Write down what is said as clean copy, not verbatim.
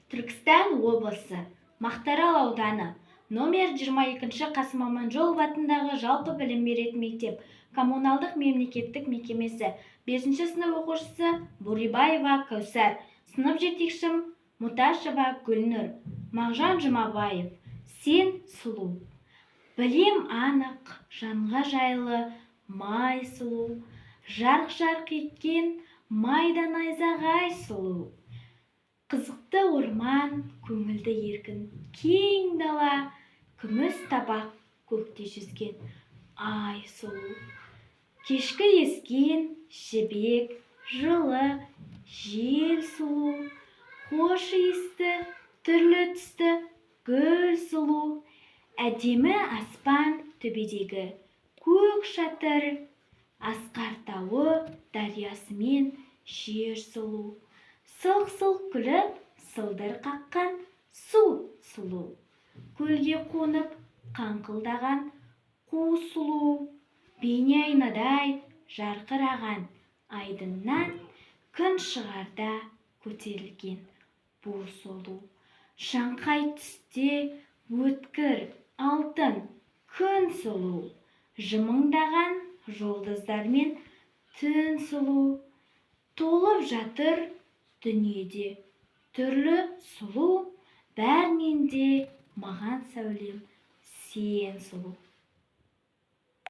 Түркістан облысы, Мақтаарал ауданы, номер 22-ші Қасым Аманжолов атындағы жалпы білім беретін мектеп коммуналдық мемлекеттік мекемесі, бесінші сынып оқушысы Бурибаева Кәусар, сынып жетекшім Муташева Гүлнұр. Мағжан Жұмабаев, «Сен сұлу». Білем анық, жанға жайлы май сұлу, жарқ-жарқ еткен майда найзағай сұлу. Қызықты орман, көңілді еркін кең дала, күміс табақ көкте жүзген ай сұлу. Кешкі ескен жібек жылы жел сұлу, хош иісті түрлі түсті гүл сұлу. Әдемі аспан төбедегі көк шатыр, асқар тауы, дариясымен жер сұлу. Сылқ-сылқ күліп сылдыр қаққан су сұлу, көлге қонып қаңқылдаған қу сұлу. Бейне айнадай жарқыраған айдыннан күн шығарда көтерілген бу сұлу. Шаңқай түсте өткір алтын күн сұлу, жымыңдаған жұлдыздармен түн сұлу. Толып жатыр дүниеде түрлі сұлу, бәрінен де маған, сәулем, сен сұлу.